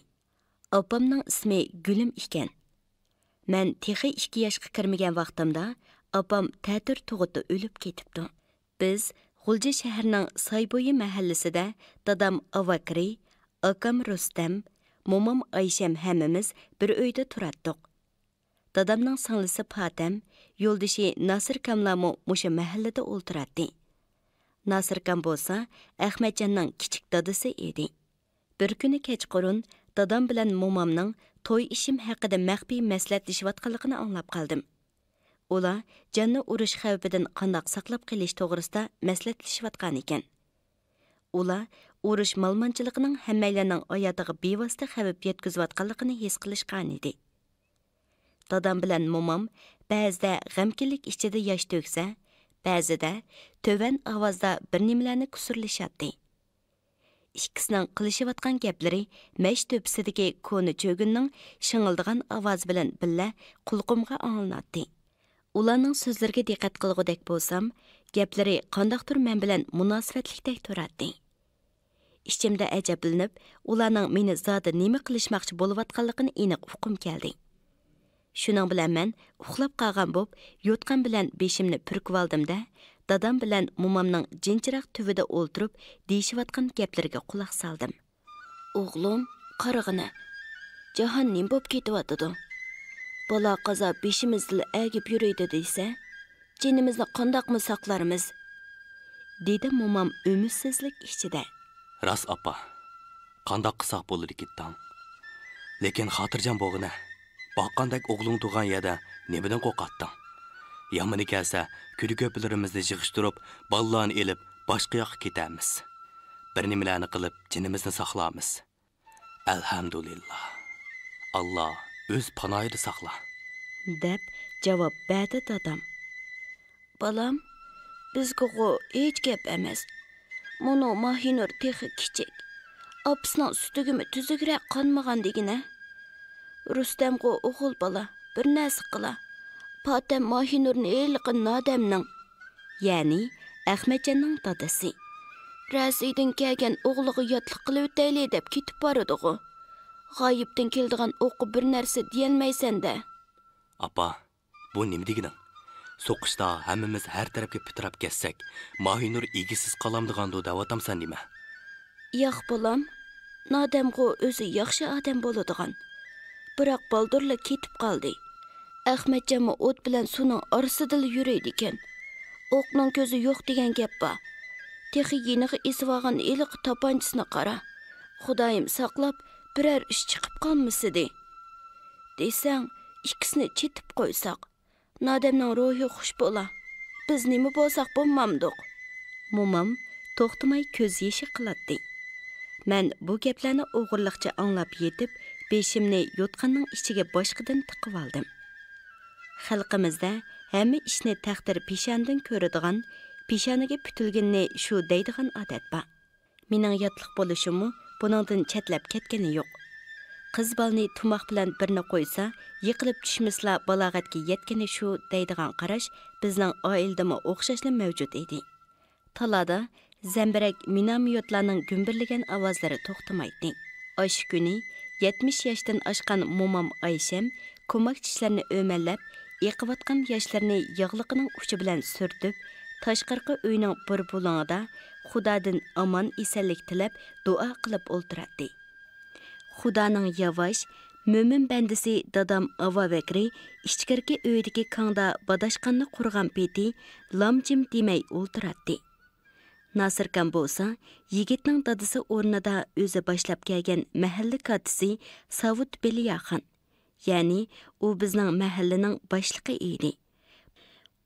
ئاپامنىڭ ئىسمى گۈلۈم ئىكەن. مەن تېخى ئىككى ياشقا كىرمىگەن ۋاقتىمدا ئاپام تەتۈر تۇغۇتتا ئۆلۈپ كېتىپتۇ. بىز غۇلجا شەھىرىنىڭ سايبويى مەھەللىسىدە دادام ئاۋاكرى، ئاكام رۇستەم، مومام ئايشەم ھەممىمىز بىر ئۆيدە تۇراتتۇق. دادامنىڭ سىڭلىسى پاتەم، يولدىشى ناسىركاملارمۇ مۇشۇ مەھەللىدە ئولتۇراتتى. ناسىركام بولسا ئەخمەتجاننىڭ كىچىك دادىسى ئىدى. بىر كۈنى كەچقۇرۇن دادام بىلەن مومامنىڭ توي ئىشىم ھەققىدە مەخپىي مەسلىھەتلىشىۋاتقانلىقىنى ئاڭلاپ قالدىم. ئۇلار جاننى ئۇرۇش خەۋپىدىن قانداق ساقلاپ قېلىش توغرىسىدا مەسلىھەتلىشىۋاتقانىكەن. ئۇلار ئۇرۇش مالىمانچىلىقىنىڭ ھەممەيلەننىڭ ھاياتىغا بىۋاسىتە خەۋپ يەتكۈزۈۋاتقانلىقىنى ھېس قىلىشقانىدى. دادام بىلەن مومام بەزىدە غەمكىنلىك ئىچىدە ياش تۆكسە، بەزىدە تۆۋەن ئاۋازدا بىر نېمىلەرنى كۇسۇرلىشاتتى. ئىككىسىنىڭ قىلىشىۋاتقان گەپلىرى مەش تۆپىسىدىكى كونا چۆگۈننىڭ شىڭىلدىغان ئاۋازى بىلەن بىللە قۇلىقىمغا ئاڭلىناتتى. ئۇلارنىڭ سۆزلىرىگە دىققەت قىلغۇدەك بولسام، گەپلىرى قانداقتۇر مەن بىلەن مۇناسىۋەتلىكتەك تۇراتتى. ئىچىمدە ئەجەبلىنىپ، ئۇلارنىڭ مېنى زادى نېمە قىلىشماقچى بولۇۋاتقانلىقىنى ئېنىق ئۇققۇم كەلدى. شۇنىڭ بىلەن مەن ئۇخلاپ قالغان بولۇپ، يوتقان بىلەن بېشىمنى پۈركۈۋالدىم-دە، دادام بىلەن مومامنىڭ جىنچىراغ تۈۋىدە ئولتۇرۇپ دېيىشىۋاتقان گەپلىرىگە قۇلاق سالدىم. ئوغلۇم، قارىغىنە، جاھان نېمە بولۇپ كېتىۋاتىدۇ؟ بالا قازا بېشىمىزدىلا ئەگىپ يۈرىدۇ دېسە، جېنىمىزنى قانداقمۇ ساقلارمىز؟ دېدى مومام ئۈمىدسىزلىك ئىچىدە. راست، ئاپا. قانداق قىلساق بولىدىكىن تاڭ؟ لېكىن خاتىرجەم بولغىنە. باققاندەك ئوغلۇڭ تۇغان يەردە نېمىدىن قورقاتتىڭ؟ يامىنى كەلسە، كۈدە-كۆپىلىرىمىزنى يىغىشتۇرۇپ، بالىلارنى ئېلىپ، باشقا ياققا كېتەرمىز. بىر نېمىلەرنى قىلىپ، جېنىمىزنى ساقلارمىز. ئەلھەمدۇلىللا. ئاللا ئۆز پاناھىدا ساقلا. دەپ جاۋاب بەردى دادام. بالام، بىزگىغۇ ھېچ گەپ ئەمەس. مۇنۇ ماھىنۇر تېخى كىچىك. ئاپىسىنىڭ سۈتىگىمۇ تۈزۈكرەك قانمىغان دېگىنە. رۇستەمغۇ ئوغۇل بالا، بىر نەرسە قىلا. پاتەم ماھىنۇرنى ھېلىقى نادەمنىڭ، يەنى ئەخمەتجاننىڭ دادىسى، رەسىدىن كەلگەن ئوغلىغا ياتلىق قىلىۋېتەيلى دەپ كېتىپ بارىدىغۇ. غايىبتىن كېلىدىغان ئوققا بىر نەرسە دېيەلمەيسەن-دە. ئاپا، بۇ نېمە دېگىنىڭ؟ سوقۇشتا ھەممىمىز ھەر تەرەپكە پىتىراپ كەتسەك، ماھىنۇر ئىگىسىز قالامدىغاندۇ دەۋاتامسەن نېمە؟ ياق، بالام، نادەمغۇ ئۆزى ياخشى ئادەم بولىدىغان. بىراق بالدۇرلا كېتىپ قالدى. ئەخمەتجانمۇ ئوت بىلەن سۇنىڭ ئارىسىدىلا يۈرىدىكەن. ئوقنىڭ كۆزى يوق دېگەن گەپ بار. تېخى يېنىغا ئېسىۋالغان ھېلىقى تاپانچىسىنى قارا. خۇدايىم ساقلاپ، بىرەر ئىش چىقىپ قالمىسىدى. دېسەڭ، ئىككىسىنى چېتىپ قويساق، نادەمنىڭ روھى خۇش بولا. بىز نېمە بولساق بولمامدۇق؟ مومام توختىماي كۆز يېشى قىلاتتى. مەن بۇ گەپلەرنى ئوغرىلىقچە ئاڭلاپ يېتىپ، بېشىمنى يوتقاننىڭ ئىچىگە باشقىدىن تىقىۋالدىم. خەلقىمىزدە ھەممە ئىشنى تەقدىر پېشانىدىن كۆرىدىغان، پېشانىگە پۈتۈلگىنىنى شۇ دەيدىغان ئادەت بار. مېنىڭ ياتلىق بولۇشۇممۇ بۇنىڭدىن چەتلەپ كەتكىنى يوق. قىز بالىنى تۇماق بىلەن بىرنى قويسا، يىقىلىپ چۈشمىسىلا بالاغەتكە يەتكىنى شۇ دەيدىغان قاراش بىزنىڭ ئائىلىدىمۇ ئوخشاشلا مەۋجۇت ئىدى. تالادا زەمبىرەك مىناميوتلارنىڭ گۈمبۈرلىگەن ئاۋازلىرى توختىمايتتى. ئاشۇ كۈنى يەتمىش ياشتىن ئاشقان مومام ئايشەم كوماك چىشلىرىنى ئۆمەللەپ، ئېقىۋاتقان ياشلىرىنى ياغلىقىنىڭ ئۇچى بىلەن سۈرتۈپ، تاشقىرىقى ئۆينىڭ بىر بۇلۇڭىدا خۇدادىن ئامان-ئېسەنلىك تىلەپ، دۇئا قىلىپ ئولتۇراتتى. خۇدانىڭ ياۋاش، مۆمىن بەندىسى دادام ئاۋا بەكرى ئىچكىرىكى ئۆيدىكى كاڭدا باداشقاننى قۇرغان پېتى لام-جىم دېمەي ئولتۇراتتى. ناسىركام بولسا يىگىتنىڭ دادىسى ئورنىدا ئۆزى باشلاپ كەلگەن مەھەللە كاتتىسى ساۋۇت بېلىياخان، يەنى ئۇ بىزنىڭ مەھەللىنىڭ باشلىقى ئىدى.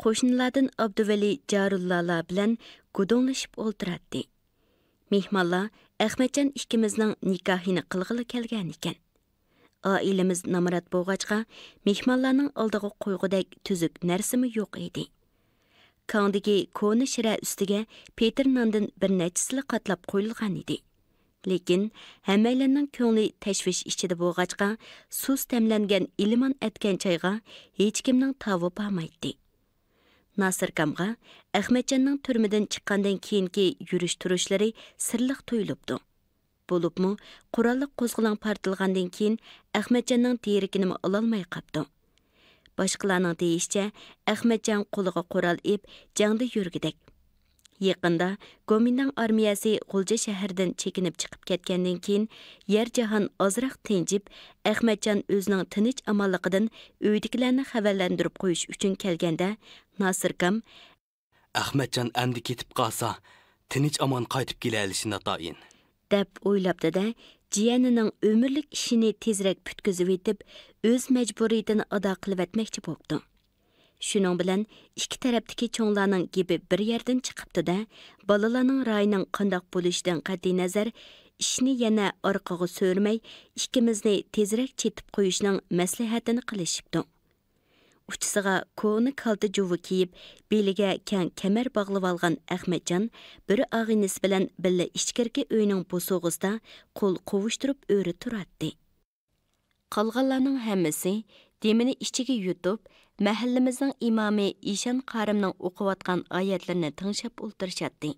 قوشنىلاردىن ئابدۇۋەلى جارۇللالار بىلەن گۇدۇڭلىشىپ ئولتۇراتتى. مېھمانلار ئەخمەتجان ئىككىمىزنىڭ نىكاھىنى قىلغىلى كەلگەنىكەن. ئائىلىمىز نامرات بولغاچقا، مېھمانلارنىڭ ئالدىغا قويغۇدەك تۈزۈك نەرسىمۇ يوق ئىدى. كاڭدىكى كونا شىرە ئۈستىگە پېتىر ناندىن بىر نەچچىسىلا قاتلاپ قويۇلغانىدى. لېكىن ھەممەيلەننىڭ كۆڭلى تەشۋىش ئىچىدە بولغاچقا، سۇس تەملەنگەن ئىلمان ئەتكەن چايغا ھېچكىمنىڭ تاۋى بارمايتتى. ناسىركامغا ئەخمەتجاننىڭ تۈرمىدىن چىققاندىن كېيىنكى يۈرۈش-تۇرۇشلىرى سىرلىق تۇيۇلۇپتۇ. بولۇپمۇ قوراللىق قوزغىلاڭ پارتلىغاندىن كېيىن ئەخمەتجاننىڭ دېرىكىنىمۇ ئالالماي قاپتۇ. باشقىلارنىڭ دېيىشىچە، ئەخمەتجان قولىغا قورال ئېپ، جەڭدە يۈرگۈدەك. يېقىندا گومىنداڭ ئارمىيەسى غۇلجا شەھىرىدىن چېكىنىپ چىقىپ كەتكەندىن كېيىن، يەر جاھان ئازراق تىنجىپ، ئەخمەتجان ئۆزىنىڭ تىنچ-ئامانلىقىدىن ئۆيدىكىلەرنى خەۋەرلەندۈرۈپ قويۇش ئۈچۈن كەلگەندە، ناسىركام، ئەخمەتجان ئەمدى كېتىپ قالسا، تىنچ-ئامان قايتىپ كېلەلىشى ناتايىن، دەپ ئويلاپتۇ-دە، جىيەنىنىڭ ئۆمۈرلۈك ئىشىنى تېزرەك پۈتكۈزۈۋېتىپ، ئۆز مەجبۇرىيىتىنى ئادا قىلىۋەتمەكچى بوپتۇ. شۇنىڭ بىلەن ئىككى تەرەپتىكى چوڭلارنىڭ گېپى بىر يەردىن چىقىپتۇ-دە، بالىلارنىڭ رايىنىڭ قانداق بولۇشىدىن قەتئىينەزەر، ئىشنى يەنە ئارقىغا سۆرىمەي، ئىككىمىزنى تېزرەك چېتىپ قويۇشنىڭ مەسلىھەتىنى قىلىشىپتۇ. ئۇچىسىغا كونا كالتا جۇۋا كىيىپ، بېلىگە كەڭ كەمەر باغلىۋالغان ئەخمەتجان بىر ئاغىنىسى بىلەن بىللە ئىچكىرىكى ئۆينىڭ بوسۇغىسىدا قول قوۋۇشتۇرۇپ ئۆرە تۇراتتى. قالغانلارنىڭ ھەممىسى دېمىنى ئىچىگە يۇتۇپ، مەھەللىمىزنىڭ ئىمامى ئىشان قارىمنىڭ ئوقۇۋاتقان ئايەتلىرىنى تىڭشاپ ئولتۇرۇشاتتى.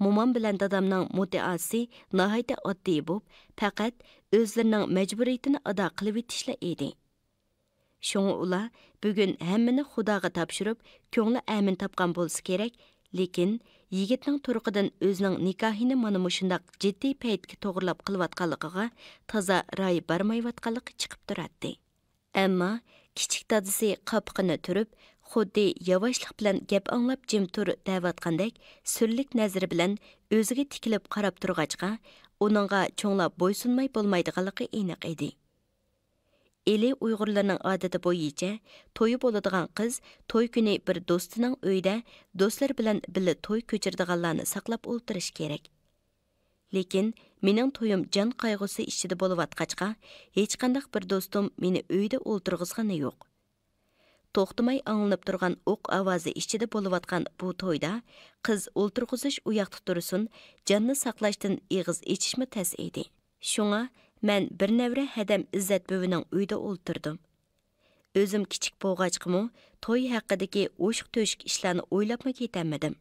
مومام بىلەن دادامنىڭ مۇددىئاسى ناھايىتى ئاددىي بولۇپ، پەقەت ئۆزلىرىنىڭ مەجبۇرىيىتىنى ئادا قىلىۋېتىشلا ئىدى. شۇڭا ئۇلار بۈگۈن ھەممىنى خۇداغا تاپشۇرۇپ، كۆڭلى ئەمىن تاپقان بولسا كېرەك، لېكىن يىگىتنىڭ تۇرقىدىن ئۆزىنىڭ نىكاھىنى مانا مۇشۇنداق جىددىي پەيتكە توغرىلاپ قىلىۋاتقانلىقىغا تازا رايى بارمايۋاتقانلىقى چىقىپ تۇراتتى. ئەمما كىچىك دادىسى قاپىقىنى تۈرۈپ، خۇددى ياۋاشلىق بىلەن گەپ ئاڭلاپ جىم تۇر دەۋاتقاندەك، سۈرلۈك نەزىرى بىلەن ئۆزىگە تىكىلىپ قاراپ تۇرغاچقا، ئۇنىڭغا چوڭلار بويسۇنماي بولمايدىغانلىقى ئېنىق ئىدى. ئىلى ئۇيغۇرلىرىنىڭ ئادىتى بويىچە، تويى بولىدىغان قىز توي كۈنى بىر دوستىنىڭ ئۆيىدە دوستلىرى بىلەن بىللە توي كۆچۈرىدىغانلارنى ساقلاپ ئولتۇرۇشى كېرەك. لېكىن مېنىڭ تويۇم جان قايغۇسى ئىچىدە بولۇۋاتقاچقا، ھېچقانداق بىر دوستۇم مېنى ئۆيىدە ئولتۇرغۇزغىنى يوق. توختىماي ئاڭلىنىپ تۇرغان ئوق ئاۋازى ئىچىدە بولۇۋاتقان بۇ تويدا قىز ئولتۇرغۇزۇش ئۇياقتا تۇرسۇن، جاننى ساقلاشتىن ئېغىز ئېچىشمۇ تەس ئىدى. شۇڭا مەن بىر نەۋرە ھەدەم ئىززەت بۈۋىنىڭ ئۆيىدە ئولتۇردۇم. ئۆزۈم كىچىك بولغاچقىمۇ، توي ھەققىدىكى ئوشۇق-تۆشۈك ئىشلارنى ئويلاپمۇ كېتەلمىدىم.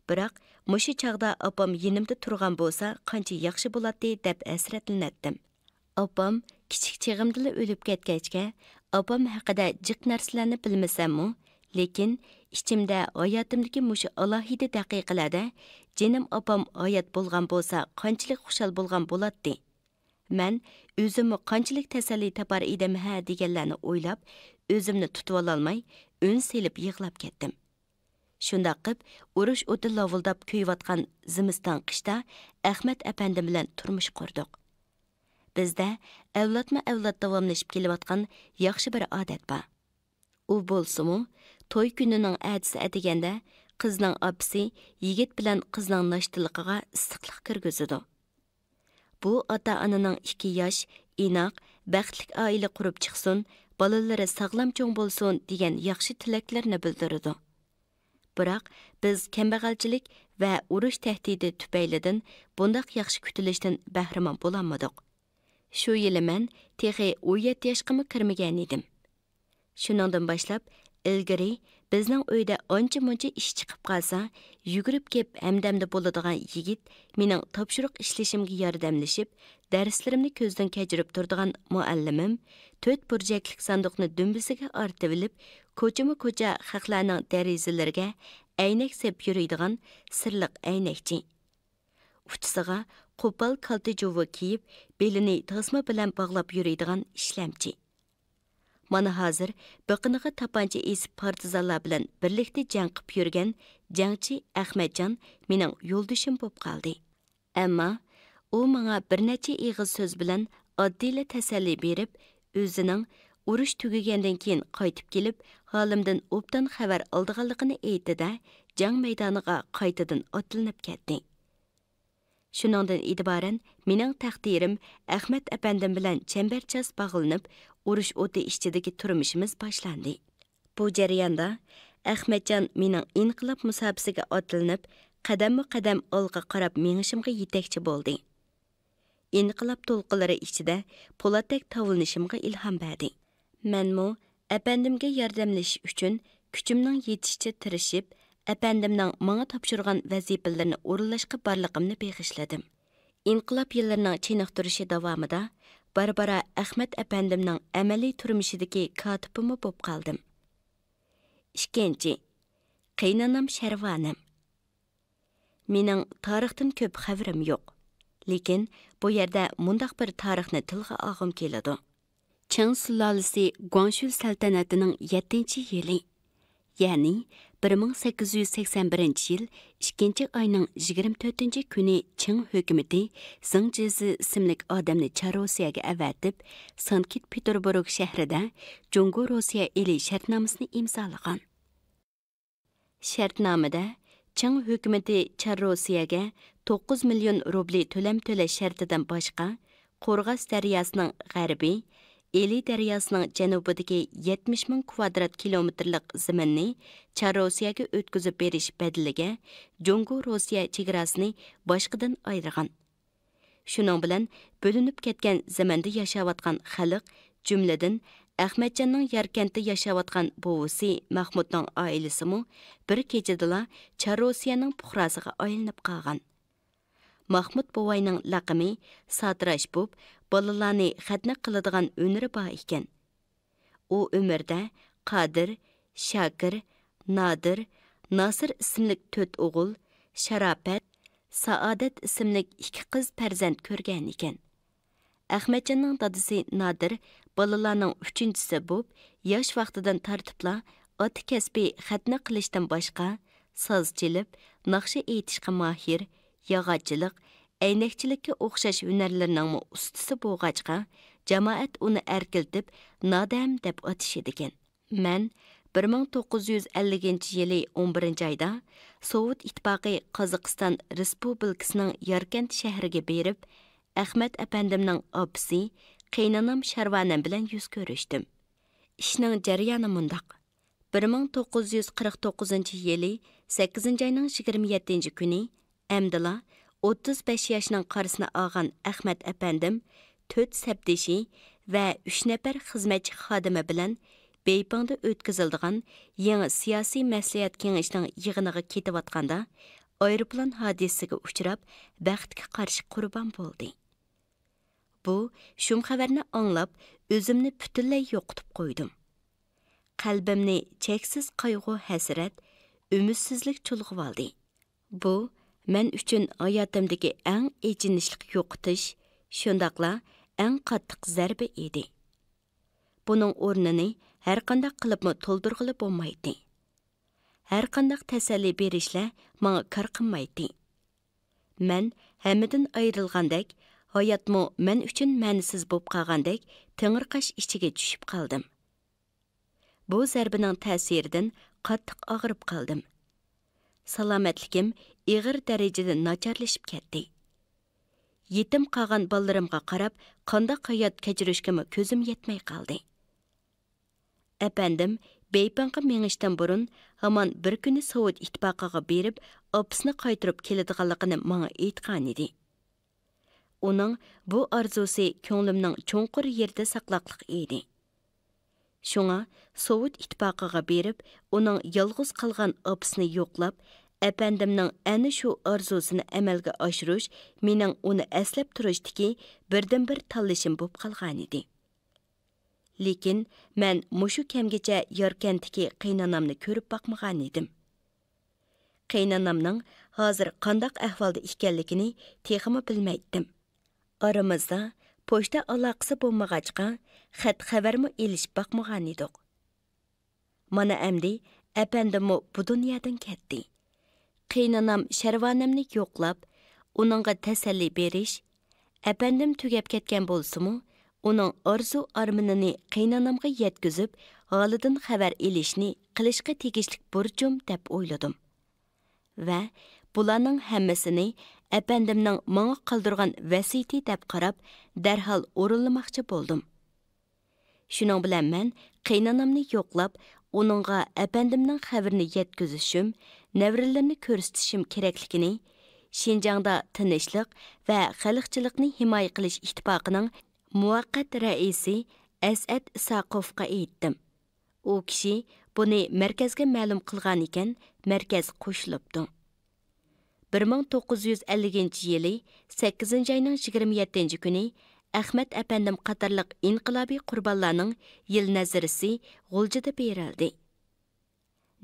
بىراق، مۇشۇ چاغدا ئاپام يېنىمدا تۇرغان بولسا، قانچە ياخشى بولاتتى، دەپ ھەسرەتلىنەتتىم. ئاپام كىچىك چېغىمدىلا ئۆلۈپ كەتكەچكە، ئاپام ھەققىدە جىق نەرسىلەرنى بىلمىسەممۇ، لېكىن ئىچىمدە ھاياتىمدىكى مۇشۇ ئالاھىدە دەقىقىلەردە جېنىم ئاپام ھايات بولغان بولسا، قانچىلىك خۇشال بولغان بولاتتى. مەن ئۆزۈممۇ قانچىلىك تەسەللى تاپار ئىدىم ھە دېگەنلەرنى ئويلاپ، ئۆزۈمنى تۇتۇۋالالماي، ئۈن سېلىپ يىغلاپ كەتتىم. شۇنداق قىپ، ئۇرۇش ئوتى لاۋۇلداپ كۆيۈۋاتقان زىمىستان قىشتا ئەخمەت ئەپەندىم بىلەن تۇرمۇش قۇردۇق. بىزدە ئەۋلادمۇ ئەۋلاد داۋاملىشىپ كېلىۋاتقان ياخشى بىر ئادەت بار. ئۇ بولسىمۇ، توي كۈنىنىڭ ئەتىسى ئەتىگەندە قىزنىڭ ئاپىسى يىگىت بىلەن قىزنىڭ ناشتىلىقىغا ئىسسىقلىق كىرگۈزىدۇ. بۇ ئاتا-ئانىنىڭ ئىككى ياش، ئىناق، بەختلىك ئائىلە قۇرۇپ چىقسۇن، بالىلىرى ساغلام چوڭ بولسۇن دېگەن ياخشى تىلەكلىرىنى بىلدۈرىدۇ. بىراق، بىز كەمبەغەلچىلىك ۋە ئۇرۇش تەھدىتى تۈپەيلىدىن بۇنداق ياخشى كۈتۈلۈشتىن بەھرىمەن بولالمىدۇق. شۇ يىلى مەن تېخى ئون يەتتە ياشقىمۇ كىرمىگەنىدىم. شۇنىڭدىن باشلاپ، ئىلگىرى بىزنىڭ ئۆيدە ئانچە-مۇنچە ئىش چىقىپ قالسا، يۈگۈرۈپ كېلىپ ھەمدەمدە بولىدىغان يىگىت، مېنىڭ تاپشۇرۇق ئىشلىشىمگە ياردەملىشىپ، دەرسلىرىمنى كۆزدىن كەچۈرۈپ تۇرىدىغان مۇئەللىمىم، تۆت بۇرجەكلىك ساندۇقنى دۈمبىسىگە ئارتىۋېلىپ، كوچىمۇ كوچا خەقلەرنىڭ دېرىزىلىرىگە ئەينەك سېلىپ يۈرىدىغان سىرلىق ئەينەكچى. ئۇچىسىغا قوپال كالتە جۇۋا كىيىپ، بېلىنى تاسما بىلەن باغلاپ يۈرىدىغان ئىشلەمچى. مانا ھازىر بېقىنىغا تاپانچا ئېسىپ پارتىزانلار بىلەن بىرلىكتە جەڭ قىپ يۈرگەن جەڭچى ئەخمەتجان مېنىڭ يولدىشىم بوپ قالدى. ئەمما ئۇ ماڭا بىر نەچچە ئېغىز سۆز بىلەن ئاددىيلا تەسەللى بېرىپ، ئۆزىنىڭ ئۇرۇش تۈگىگەندىن كېيىن قايتىپ كېلىپ، ھالىمدىن ئوبدان خەۋەر ئالىدىغانلىقىنى ئېيتتى-دە، جەڭ مەيدانىغا قايتىدىن ئاتلىنىپ كەتتى. شۇنىڭدىن ئېتىبارەن مېنىڭ تەقدىرىم ئەخمەت ئەپەندىم بىلەن چەمبەرچاس باغلىنىپ، ئۇرۇش ئوتى ئىچىدىكى تۇرمۇشىمىز باشلاندى. بۇ جەرياندا ئەخمەتجان مېنىڭ ئىنقىلاب مۇساپىسىگە ئاتلىنىپ، قەدەممۇ قەدەم ئالغا قاراپ مېڭىشىمغا يېتەكچى بولدى. ئىنقىلاب دولقۇنلىرى ئىچىدە پولاتتەك تاۋلىنىشىمغا ئىلھام بەردى. مەنمۇ ئەپەندىمگە ياردەملىشىش ئۈچۈن كۈچۈمنىڭ يېتىشىچە تىرىشىپ، ئەپەندىمنىڭ ماڭا تاپشۇرغان ۋەزىپىلىرىنى ئورۇنلاشقا بارلىقىمنى بېغىشلىدىم. ئىنقىلاب يىللىرىنىڭ چېنىقتۇرۇشى داۋامىدا بارا-بارا ئەخمەت ئەپەندىمنىڭ ئەمەلىي تۇرمۇشىدىكى كاتىپىمۇ بوپ قالدىم. ئىككىنچى، قېينانام شەرۋانەم. مېنىڭ تارىختىن كۆپ خەۋىرىم يوق، لېكىن بۇ يەردە مۇنداق بىر تارىخنى تىلغا ئالغۇم كېلىدۇ. چىڭ سۇلالىسى گۇاڭشۈن سەلتەنىتىنىڭ يەتتىنچى يىلى، يەنى بىر مىڭ سەككىز يۈز سەكسەن بىرىنچى يىل ئىككىنچى ئاينىڭ يىگىرمە تۆتىنچى كۈنى چىڭ ھۆكۈمىتى زېڭ جىزى ئىسىملىك ئادەمنى چار روسىيەگە ئەۋەتىپ، سانكت پېتېربۇرگ شەھىرىدە جۇڭگو روسىيە ئىلى شەرتنامىسىنى ئىمزالىغان. شەرتنامىدە چىڭ ھۆكۈمىتى چار روسىيەگە توققۇز مىليون روبلى تۆلەم تۆلەش شەرتىدىن باشقا، قورغاس دەرياسىنىڭ غەربى، ئىلى دەرياسىنىڭ جەنۇبىدىكى يەتمىش مىڭ كۋادرات كىلومېتىرلىق زېمىننى چار روسىيەگە ئۆتكۈزۈپ بېرىش بەدىلىگە جۇڭگو روسىيە چېگراسىنى باشقىدىن ئايرىغان. شۇنىڭ بىلەن بۆلۈنۈپ كەتكەن زېمىندا ياشاۋاتقان خەلق، جۈملىدىن ئەخمەتجاننىڭ ياركەنتتە ياشاۋاتقان بوۋىسى مەخمۇتنىڭ ئائىلىسىمۇ بىر كېچىدىلا چار روسىيەنىڭ پۇقراسىغا ئايلىنىپ قالغان. مەخمۇت بوۋاينىڭ لەقىمى ساتىراش بوپ، بالىلارنى خەتنە قىلىدىغان ھۈنىرى بار ئىكەن. ئۇ ئۆمرىدە قادىر، شاكىر، نادىر، ناسىر ئىسىملىك تۆت ئوغۇل، شاراپەت، سائادەت ئىسىملىك ئىككى قىز پەرزەنت كۆرگەن ئىكەن. ئەخمەتجاننىڭ دادىسى نادىر بالىلارنىڭ ئۈچىنچىسى بوپ، ياش ۋاقتىدىن تارتىپلا ئاتا كەسپى خەتنە قىلىشتىن باشقا، ساز چېلىپ، ناخشا ئېيتىشقا ماھىر، ياغاچچىلىق، ئەينەكچىلىككە ئوخشاش ھۈنەرلىرىنىڭمۇ ئۇستىسى بولغاچقا، جامائەت ئۇنى ئەركىلىتىپ، نادەم دەپ ئاتىشىدىكەن. مەن بىر مىڭ توققۇز يۈز ئەللىكىنچى يىلى ئون بىرىنچى ئايدا سوۋېت ئىتتىپاقى قازاقىستان رېسپۇبلىكىسىنىڭ ياركەنت شەھىرىگە بېرىپ، ئەخمەت ئەپەندىمنىڭ ئاپىسى، قېينانام شەرۋانەم بىلەن يۈز كۆرۈشتۈم. ئىشنىڭ جەريانى مۇنداق. بىر مىڭ توققۇز يۈز قىرىق توققۇزىنچى يىلى سەككىزىنچى ئاينىڭ يىگىرمە يەتتىنچى كۈنى ئەمدىلا ئوتتۇز بەش ياشنىڭ قارىسىنى ئالغان ئەخمەت ئەپەندىم تۆت سەپدىشى ۋە ئۈچ نەپەر خىزمەتچى خادىمى بىلەن بېيپىڭدا ئۆتكۈزۈلىدىغان يېڭى سىياسىي مەسلىھەت كېڭىشىنىڭ يىغىنىغا كېتىۋاتقاندا، ئايروپىلان ھادىسىسىگە ئۇچراپ، بەختكە قارشى قۇربان بولدى. بۇ شۇم خەۋەرنى ئاڭلاپ، ئۆزۈمنى پۈتۈنلەي يوقىتىپ قويدۇم. قەلبىمنى چەكسىز قايغۇ-ھەسرەت، ئۈمىدسىزلىك چۇلغىۋالدى. بۇ مەن ئۈچۈن ھاياتىمدىكى ئەڭ ئېچىنىشلىق يوقىتىش، شۇنداقلا ئەڭ قاتتىق زەربە ئىدى. بۇنىڭ ئورنىنى ھەرقانداق قىلىپمۇ تولدۇرغىلى بولمايتتى. ھەرقانداق تەسەللى بېرىشلەر ماڭا كار قىلمايتتى. مەن ھەممىدىن ئايرىلغاندەك، ھاياتمۇ مەن ئۈچۈن مەنىسىز بوپ قالغاندەك تېڭىرقاش ئىچىگە چۈشۈپ قالدىم. بۇ زەربىنىڭ تەسىرىدىن قاتتىق ئاغرىپ قالدىم. سالامەتلىكىم ئېغىر دەرىجىدە ناچارلىشىپ كەتتى. يېتىم قالغان بالىلىرىمغا قاراپ، قانداق ھايات كەچۈرۈشكىمۇ كۆزۈم يەتمەي قالدى. ئەپەندىم بېيپىڭغا مېڭىشتىن بۇرۇن ھامان بىر كۈنى سوۋېت ئىتتىپاقىغا بېرىپ، ئاپىسىنى قايتۇرۇپ كېلىدىغانلىقىنى ماڭا ئېيتقانىدى. ئۇنىڭ بۇ ئارزۇسى كۆڭلۈمنىڭ چوڭقۇر يېرىدە ساقلاقلىق ئىدى. شۇڭا سوۋېت ئىتتىپاقىغا بېرىپ، ئۇنىڭ يالغۇز قالغان ئاپىسىنى يوقلاپ، ئەپەندىمنىڭ ئەنە شۇ ئارزۇسىنى ئەمەلگە ئاشۇرۇش مېنىڭ ئۇنى ئەسلەپ تۇرۇشتىكى بىردىنبىر تاللىشىم بولۇپ قالغانىدى. لېكىن مەن مۇشۇ كەمگىچە ياركەنتتىكى قېينانامنى كۆرۈپ باقمىغانىدىم. قېينانامنىڭ ھازىر قانداق ئەھۋالدا ئىكەنلىكىنى تېخىمۇ بىلمەيتتىم. ئارىمىزدا پوچتا ئالاقىسى بولمىغاچقا، خەت خەۋەرمۇ ئېلىشىپ باقمىغانىدۇق. مانا ئەمدى ئەپەندىممۇ بۇ دۇنيادىن كەتتى. قېينانام شەرۋانەمنى يوقلاپ، ئۇنىڭغا تەسەللى بېرىش، ئەپەندىم تۈگەپ كەتكەن بولسىمۇ، ئۇنىڭ ئارزۇ-ئارمىنىنى قېينانامغا يەتكۈزۈپ، ھالىدىن خەۋەر ئېلىشنى قىلىشقا تېگىشلىك بۇرچۇم دەپ ئويلىدىم. ۋە بۇلارنىڭ ھەممىسىنى ئەپەندىمنىڭ ماڭا قالدۇرغان ۋەسىيىتى دەپ قاراپ، دەرھال ئورۇنلىماقچى بولدۇم. شۇنىڭ بىلەن مەن قېينانامنى يوقلاپ، ئۇنىڭغا ئەپەندىمنىڭ خەۋىرىنى يەتكۈزۈشۈم، نەۋرىلىرىنى كۆرسىتىشىم كېرەكلىكىنى شىنجاڭدا تىنچلىق ۋە خەلقچىلىقنى ھىمايە قىلىش ئىتتىپاقىنىڭ مۇۋەققەت رەئىسى ئەسئەت ئىساقوفقا ئېيتتىم. ئۇ كىشى بۇنى مەركەزگە مەلۇم قىلغانىكەن، مەركەز قوشۇلۇپتۇ. بىر مىڭ توققۇز يۈز ئەللىكىنچى يىلى سەككىزىنچى ئاينىڭ يىگىرمە يەتتىنچى كۈنى ئەخمەت ئەپەندىم قاتارلىق ئىنقىلابىي قۇربانلارنىڭ يىل نەزىرىسى غۇلجىدا بېرىلدى.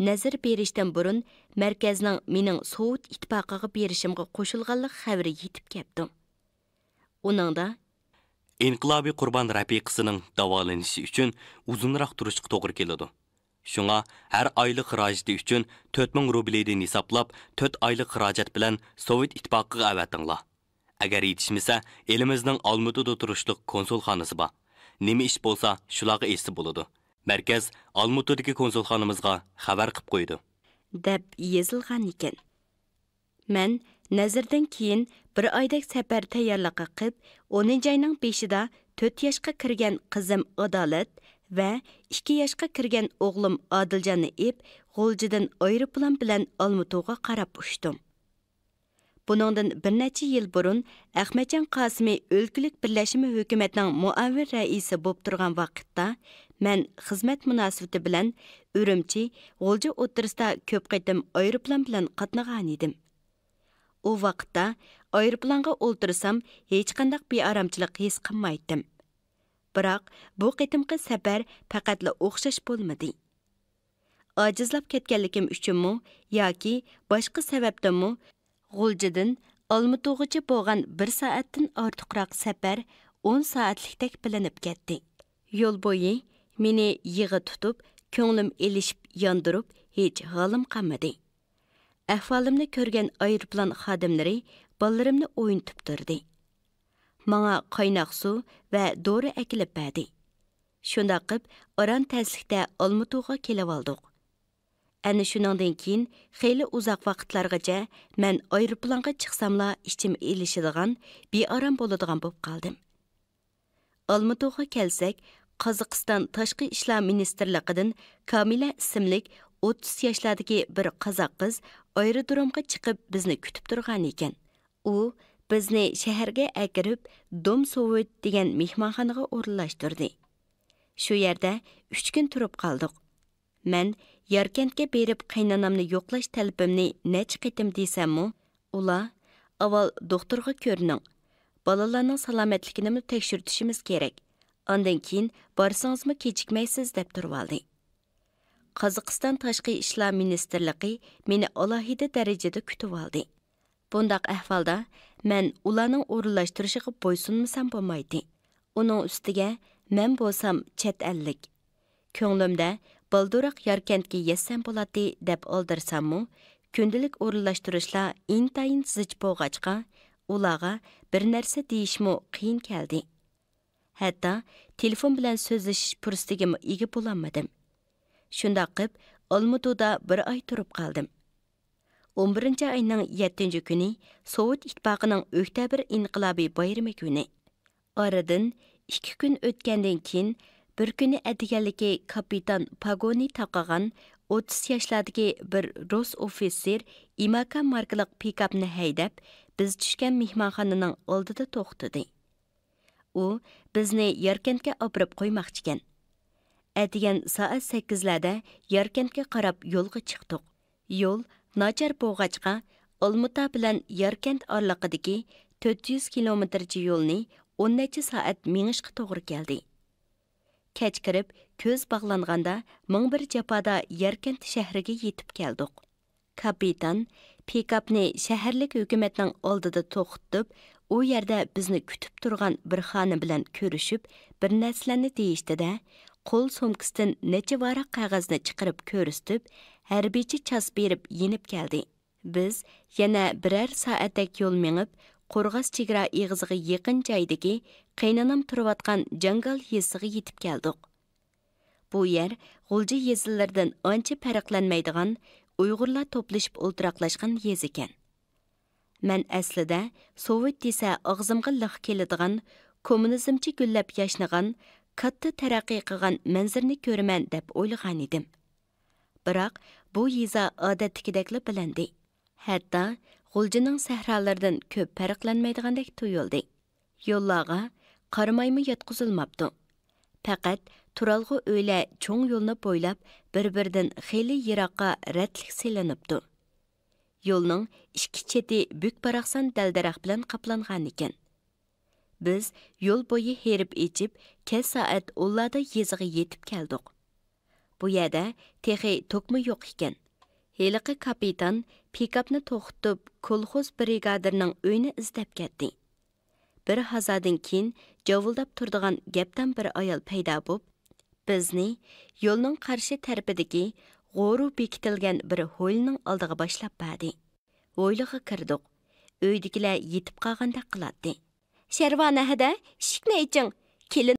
نەزىر بېرىشتىن بۇرۇن مەركەزنىڭ مېنىڭ سوۋېت ئىتتىپاقىغا بېرىشىمغا قوشۇلغانلىق خەۋىرى يېتىپ كەپتۇ. ئۇنىڭدا، ئىنقىلابىي قۇربان رەپىقىسىنىڭ داۋالىنىشى ئۈچۈن ئۇزۇنراق تۇرۇشقا توغرا كېلىدۇ. شۇڭا ھەر ئايلىق خىراجىتى ئۈچۈن تۆت مىڭ روبلىدىن ھېسابلاپ، تۆت ئايلىق خىراجەت بىلەن سوۋېت ئىتتىپاقىغا ئەۋەتىڭلار. ئەگەر يېتىشمىسە، ئېلىمىزنىڭ ئالمۇتىدا تۇرۇشلۇق كونسۇلخانىسى بار. نېمە ئىش بولسا، شۇلارغا ئېيتسا بولىدۇ. مەركەز ئالمۇتىدىكى كونسۇلخانىمىزغا خەۋەر قىپ قويىدۇ. دەپ يېزىلغان ئىكەن. مەن نەزىردىن كېيىن بىر ئايدەك سەپەر تەييارلىقى قىپ، ئونىنچى ئاينىڭ بېشىدا تۆت ياشقا كىرگەن قىزىم ئادالەت ۋە ئىككى ياشقا كىرگەن ئوغلۇم ئادىلجاننى ئېپ، غۇلجىدىن ئايروپىلان بىلەن ئالمۇتۇغا قاراپ ئۇچتۇم. بۇنىڭدىن بىر نەچچە يىل بۇرۇن ئەخمەتجان قاسىمى ئۆلكىلىك بىرلەشمە ھۆكۈمەتنىڭ مۇئاۋىن رەئىسى بولۇپ تۇرغان ۋاقىتتا، مەن خىزمەت مۇناسىۋىتى بىلەن ئۈرۈمچى، غۇلجا ئوتتۇرىسىدا كۆپ قېتىم ئايروپىلان بىلەن قاتنىغانىدىم. ئۇ ۋاقىتتا ئايروپىلانغا ئولتۇرسام، ھېچقانداق بىئارامچىلىق ھېس قىلمايتتىم. بىراق، بۇ قېتىمقى سەپەر پەقەتلا ئوخشاش بولمىدى. ئاجىزلاپ كەتكەنلىكىم ئۈچۈنمۇ ياكى باشقا سەۋەبتىنمۇ، غۇلجىدىن ئالمۇتۇغىچە بولغان بىر سائەتتىن ئارتۇقراق سەپەر ئون سائەتلىكتەك بىلىنىپ كەتتى. يول بويى مېنى يىغا تۇتۇپ، كۆڭلۈم ئېلىشىپ، ياندۇرۇپ، ھېچ ھالىم قالمىدى. ئەھۋالىمنى كۆرگەن ئايروپىلان خادىملىرى بالىلىرىمنى ئوينىتىپ تۇردى. ماڭا قايناق سۇ ۋە دورا ئەكېلىپ بەردى. شۇنداق قىپ، ئاران تەسلىكتە ئالمۇتۇغا كېلىۋالدۇق. ئەنە شۇنىڭدىن كېيىن خېلى ئۇزاق ۋاقىتلارغىچە مەن ئايروپىلانغا چىقساملا ئىچىم ئېلىشىدىغان، بىئارام بولىدىغان بولۇپ قالدىم. ئالمۇتۇغا كەلسەك، قازاقىستان تاشقى ئىشلار مىنىستىرلىقىدىن كامىلە ئىسىملىك ئوتتۇز ياشلاردىكى بىر قازاق قىز ئايرودرومغا چىقىپ بىزنى كۈتۈپ تۇرغانىكەن. ئۇ بىزنى شەھەرگە ئەكىرىپ، دوم سوۋېت دېگەن مېھمانخانىغا ئورۇنلاشتۇردى. شۇ يەردە ئۈچ كۈن تۇرۇپ قالدۇق. مەن ياركەنتكە بېرىپ قېينانامنى يوقلاش تەلىپىمنى نەچچە قېتىم دېسەممۇ، ئۇلار، «ئاۋۋال دوختۇرغا كۆرۈنۈڭ، بالىلارنىڭ سالامەتلىكىنىمۇ تەكشۈرتۈشىمىز كېرەك، ئاندىن كېيىن بارسىڭىزمۇ كېچىكمەيسىز» دەپ تۇرۇۋالدى. قازاقىستان تاشقى ئىشلار مىنىستىرلىقى مېنى ئالاھىدە دەرىجىدە كۈتۈۋالدى. بۇنداق ئەھۋالدا مەن ئۇلارنىڭ ئورۇنلاشتۇرۇشىغا بويسۇنمىسام بولمايتتى. ئۇنىڭ ئۈستىگە مەن بولسام چەت ئەللىك. كۆڭلۈمدە بالدۇرراق ياركەنتكە يەتسەم بولاتتى دەپ ئالدىرىساممۇ، كۈندىلىك ئورۇنلاشتۇرۇشلار ئىنتايىن زىچ بولغاچقا، ئۇلارغا بىر نەرسە دېيىشمۇ قىيىن كەلدى. ھەتتا تېلېفون بىلەن سۆزلىشىش پۇرسىتىگىمۇ ئىگە بولالمىدىم. شۇنداق قىپ، ئالمۇتۇدا بىر ئاي تۇرۇپ قالدىم. ئون بىرىنچى ئاينىڭ يەتتىنچى كۈنى سوۋېت ئىتتىپاقىنىڭ ئۆكتەبىر ئىنقىلابى بايرىمى كۈنى. ئارىدىن ئىككى كۈن ئۆتكەندىن كېيىن، بىر كۈنى ئەتىگەنلىكى كاپىتان پاگونى تاقىغان ئوتتۇز ياشلاردىكى بىر رۇس ئوفىتسېر ئىماكا ماركىلىق پىكاپنى ھەيدەپ، بىز چۈشكەن مېھمانخانىنىڭ ئالدىدا توختىدى. ئۇ بىزنى ياركەنتكە ئاپىرىپ قويماقچىكەن. ئەتىگەن سائەت سەككىزلەردە ياركەنتكە قاراپ يولغا چىقتۇق. يول ناچار بولغاچقا، ئالمۇتا بىلەن ياركەنت ئارىلىقىدىكى تۆت يۈز كىلومېتىرچە يولنى ئون نەچچە سائەت مېڭىشقا توغرا كەلدى. كەچ كىرىپ، كۆز باغلانغاندا مىڭ بىر جاپادا ياركەنت شەھىرىگە يېتىپ كەلدۇق. كاپىتان پىكاپنى شەھەرلىك ھۆكۈمەتنىڭ ئالدىدا توختىتىپ، ئۇ يەردە بىزنى كۈتۈپ تۇرغان بىر خانىم بىلەن كۆرۈشۈپ، بىر نەرسىلەرنى دېيىشتى-دە، قول سومكىسىدىن نەچچە ۋاراق قەغەزنى چىقىرىپ كۆرسىتىپ، ھەربىيچە چاس بېرىپ يېنىپ كەلدى. بىز يەنە بىرەر سائەتتەك يول مېڭىپ، قورغاس چېگرا ئېغىزىغا يېقىن جايدىكى قېينانام تۇرۇۋاتقان جاڭگال يېزىسىغا يېتىپ كەلدۇق. بۇ يەر غۇلجا يېزىلىرىدىن ئانچە پەرقلەنمەيدىغان ئۇيغۇرلار توپلىشىپ ئولتۇراقلاشقان يېزا ئىكەن. مەن ئەسلىدە سوۋېت دېسە ئاغزىمغا لىق كېلىدىغان، كوممۇنىزمچە گۈللەپ ياشنىغان، كاتتا تەرەققىي قىلغان مەنزىرىنى كۆرىمەن دەپ ئويلىغانىدىم. بىراق بۇ يېزا ئادەتتىكىدەكلا بىلەندى. ھەتتا غۇلجىنىڭ سەھرالىرىدىن كۆپ پەرقلەنمەيدىغاندەك تۇيۇلدى. يوللارغا قارامايمۇ ياتقۇزۇلماپتۇ. پەقەت تۇرالغۇ ئۆيلەر چوڭ يولنى بويلاپ بىر-بىرىدىن خېلى يىراققا رەتلىك سېلىنىپتۇ. يولنىڭ ئىككى چېتى بۈك-باراقسان دەل-دەرەخ بىلەن قاپلانغانىكەن. بىز يول بويى ھېرىپ ئېچىپ، كەچ سائەت ئونلاردا يېزىغا يېتىپ كەلدۇق. بۇ يەردە تېخى توكمۇ يوق ئىكەن. ھېلىقى كاپىتان پىكاپنى توختىتىپ، كولخوز برىگادىرنىڭ ئۆيىنى ئىزدەپ كەتتى. بىر ھازادىن كېيىن جاۋۇلداپ تۇرىدىغان گەپدان بىر ئايال پەيدا بوپ، بىزنى يولنىڭ قارشى تەرىپىدىكى غورۇ بېكىتىلگەن بىر ھويلىنىڭ ئالدىغا باشلاپ بەردى. ھويلىغا كىردۇق. ئۆيدىكىلەر يېتىپ قالغاندەك قىلاتتى. شەرۋانە ھەدە، ئىشىكنى ئېچىڭ، كېلىن